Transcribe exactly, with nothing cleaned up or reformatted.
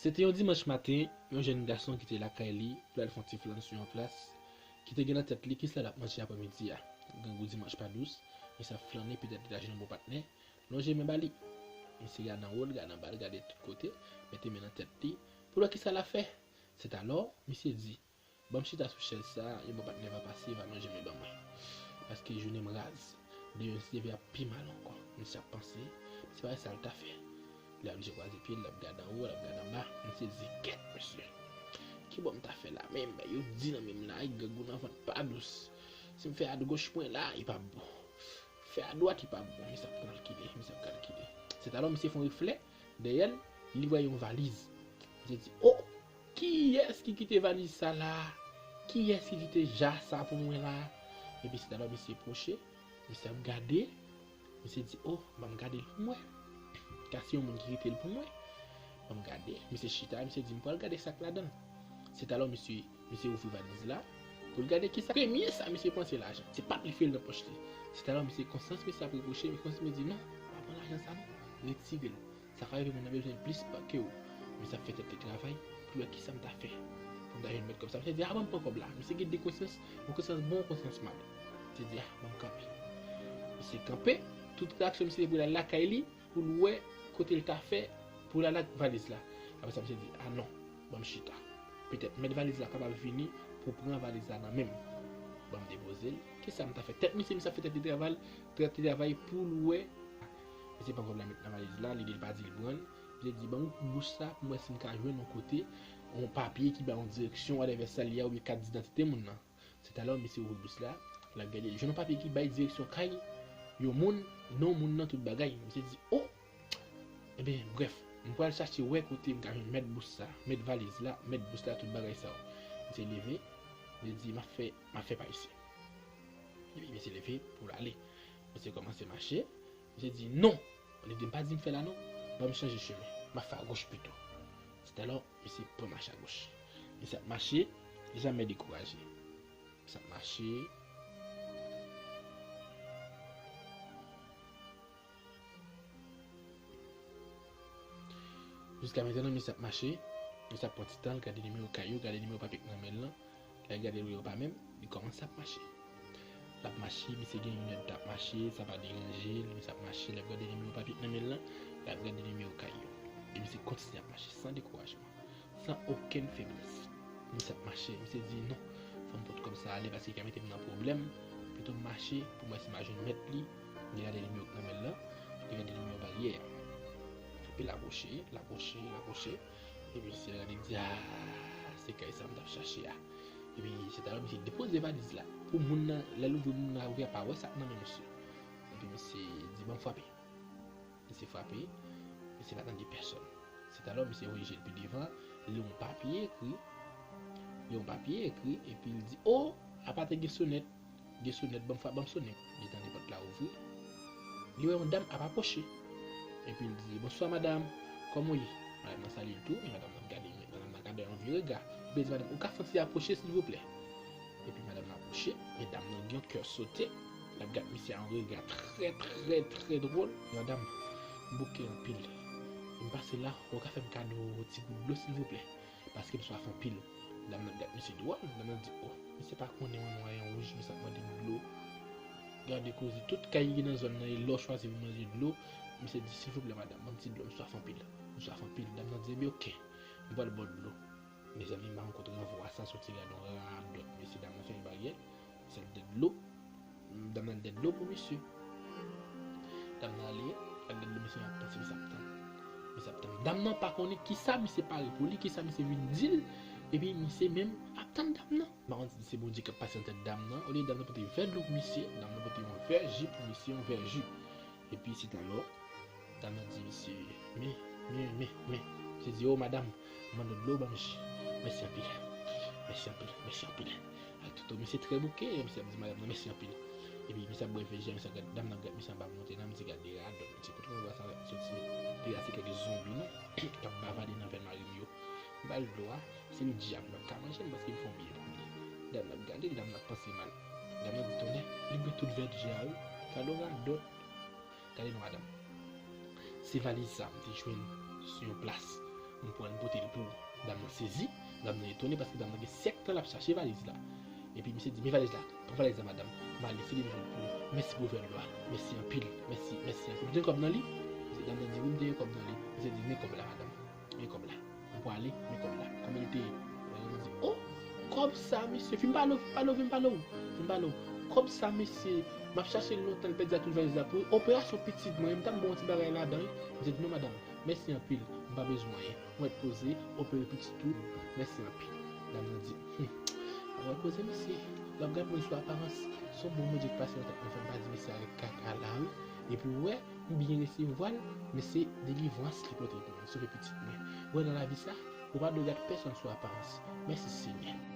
Se te yon dimanch maten, yon jèn gason ki te lakay li pou l al fè yon ti flann sou yon plas, ki te gen nan tèt li kisa l ap manje aprèmidi a. Grangou dimanch pa dous, misye ap flannen, petèt li ta jwenn yon bon patnè, lonje men ba li. Misye gade anwo, l gade anba, l gade tout kote, mete men nan tèt li, pou l wè kisa l ap fè. Setalò, misye di, ban m chita sou chèz sa a, yon bon patnè va pase, va lonje men ban mwen. Paske jounen m raz. Demen misye vin ap pi mal ankò. Misye ap panse, se pa sa l ta fè. Li oblije kwaze pye l, l ap gade anwo, l ap gade anba. Misye di, kèt, mesye. Kibò m ta fè la menm? Yo di nan men m la, grangou nan vant pa dous. Si m fè agoch mwen la, li p ap bon. Fè adwat, li p ap bon. Misye ap kalkile, misye ap kalkile. Setalò, misye fè yon reflè, dèyè l, li wè yon valiz. Misye di, o! Kiyès ki kite valiz sa la? Kiyès ki kite ja sa pou mwen la? Epi setalò misye pwoche, misye ap gade, misye di, o, ban m gade l pou mwen. Ka se yon moun ki kite l pou mwen. Ban m gade, misye chita, misye di, m pral gade sa k ladan l. Setalò misye, misye ouvri valiz la, pou l gade kisa. Premye sa misye panse lajan. Se pa t li fè l nan pòch li. Setalò misye konsyans misye ap repwoche, men konsyans misye di, non, pa pran lajan sa non, retire l. Sa ka rive moun nan bezwen l plis pa ke w. Misye ap fè tèt li travay pou l wè kisa m ta fè pou m ta jwenn mèt kòb sa. Misye di, a, ban m pran kòb la. Misye gen de konsyans, yon konsyans bon, yon konsyans mal. Misye di, a, ban m kanpe. Misye kanpe, tout reyaksyon misye se pou l al lakay li, pou l wè kote l ta fè, pou l al ak valiz la. Apre sa, misye di, a non, ban m chita. Petèt mèt valiz la kapab vini pou pran valiz la nan men m. Ban m depoze l. Kisa m ta fè? Tèt misye, misye ap fè tèt li travay, tèt li travay pou l wè. Misye pran kòb la met nan valiz la, li di l pa di l pran l. Misye di, ban m ouvri bous sa pou m wè si m ka jwenn yon kote, yon papye ki bay yon direksyon, whatever sa l ye a, oubyen kat didantite moun nan. Setalò, misye ouvri bous la, l ap gade, li jwenn yon papye ki bay direksyon kay yon moun, non moun nan, tout bagay. Misye di, o! Ebyen, brèf, m pral chache wè kote m ka jwenn mèt bous sa, mèt valiz la, mèt bous la, tout bagay sa yo. Misye leve, li di, m ap fè, m ap fè pa isi. Epi misye leve pou l ale. Misye kòmanse mache. Misye di, non! Li di, m pa di m fè la non. Ban m chanje chemen. M ap fè agoch pito. Setalò, misye pran mache agoch. Misye ap mache, li janm dekouraje. Misye ap mache. Jiska mentnan, misye ap mache. Misye ap pran ti tan l, gade nimewo kay yo, gade nimewo papye k nan men l lan. Lè l gade l wè yo pa menm, li kòmanse ap mache. L ap mache, misye gen yon èdtan ap mache, sa pa deranje l, misye ap mache, l ap gade nimewo papye k nan men l lan, l ap gade nimewo kay yo. E misye kontinye ap mache san dekourajman, san okenn feblès. Misye ap mache, misye di, non, fò m pot kòb sa ale paske li ka mete m nan pwoblèm. Pito m mache pou m wè si m a jwenn mèt li. Li gade nimewo k nan men l lan, li gade nimewo baryè a. Epi l apwoche, l apwoche, l apwoche. Epi misye gade, li di, a, se kay sa m t ap chache a. Epi se talè misye depoze valiz la. Pou moun nan, lè l ouvri, moun nan ouvri a pa wè sa k nan men misye. Epi misye di, ban m frape. Misye frape, misye pa tande pèsòn. Se talè misye voye je l pi devan, li yon papye ekri, li yon papye ekri, epi l di, o, apa te gen sonèt, gen sonèt, ban m frape, ban m sonnen. Li tande pòt la ouvri. Li wè yon dam ap apwoche. Epi l di, bonswa madanm, kòman w ye? Madanm nan salye l tou, men madanm nan gade, men madanm nan gade yon vye rega. Epi l di, madanm, ou ka fè yon ti apwoche silvouplè? Epi madanm nan apwoche, men dam nan gen yon kè sote, l ap gad misye a yon rega trè, trè, trè dwòl. Madanm, m bouke anpil. M pase la, ou ka fè m kado yon ti gout dlo silvouplè? Paske m swaf anpil. Dam nan ap gad misye dwòl, dam nan di, o, misye pa konnen mwen nwa e wouj, misye ap mande m dlo. Gade koze, tout kay ki nan zòn nan, e lè w chwazi pou mande dlo, misye di, silvouplè madanm, ban m ti dlo, m swaf anpil. M swaf anpil. Dam nan di, ebyen oke, m pral ba w dlo. Mezanmi, m pa konn kote ranvwa sa soti, gade yon radòt, mesye dam nan fè yon baryè, misye al dè dlo. Dam nan al dè dlo pou misye. Dam nan ale, al dè dlo, misye ap tann, misye ap tann. Misye ap tann. Dam nan pa konnen kisa misye pare pou li, kisa misye vin di l, epi misye menm ap tann dam nan. M pa konn si se Bondye k ap pase nan tèt dam nan, olye dam nan pote vè dlo pou misye, dam nan pote yon vè ji pou misye, yon vè ji. Epi se talè, dam nan di misye, men, men, men, men. Misye di, o madanm, m mande w dlo, ban m ji. Mèsi anpil. Mèsi anpil, mèsi anpil. Ak tout, misye trè bouke, misye ap di madanm nan mèsi anpil. Epi misye ap bwè vè ji a, misye ap gad, dam nan ap gad misye anba monte nan, misye gade radòt, misye kote mwen wè sa soti. Li a se kèk zonbi non, k ap bavade nan vè mari m yo. M ba l dlo a, se l dyab m ap ka manje m paske m fè yon byen pou li. Dam nan ap gade l, dam nan ap panse mal. Dam nan di tonnè, li bwè tout vè ji a wi. Gade yon radòt. Gade non madanm. Se valiz sa m te jwenn sou yon plas. M pran l, m pote l pou ou. Dam nan sezi, dam nan etone paske dam nan gen sèt tan l ap chache valiz la. Epi misye di, men valiz la, pran valiz la, madanm. M ale, se li m jwenn pou ou. Mèsi pou vèl ou a. Mèsi anpil. Mèsi, mèsi anpil. Ou te gen kòb nan li? Dam nan di, wi, m te gen kòb nan li. Misye di, men kòb la, madanm. Men kòb la. M pwale, men kòb la. Konbyen l te ye? Mwen di, o, kòb sa, mesye. Vin pale w, vin pale w, vin pale w. Vin pale w. Kòb sa, mesye, m ap chache l lontan, l pèdi ak tout valiz la pou operasyon pitit mwen. M t ap bon yon ti bagay ladan l. Misye di, non, madanm, mèsi anpil. M pa bezwen anyen. Ou mèt poze, opere pitit ou. Mèsi anpil. Dam nan di, hmm. Ou mèt poze, mesye. L ap gade moun sou aparans. Se yon bon Bondye k pase nan tèt mwen, fè m pa di mesye a rèk kaka la, wi. Epi, ou wè, m byen resevwa l, men se delivrans li pote pou mwen, sove pitit mwen. Ou wè, nan lavi sa, ou pa dwe gade pèsonn sou aparans. Mèsi, Senyè.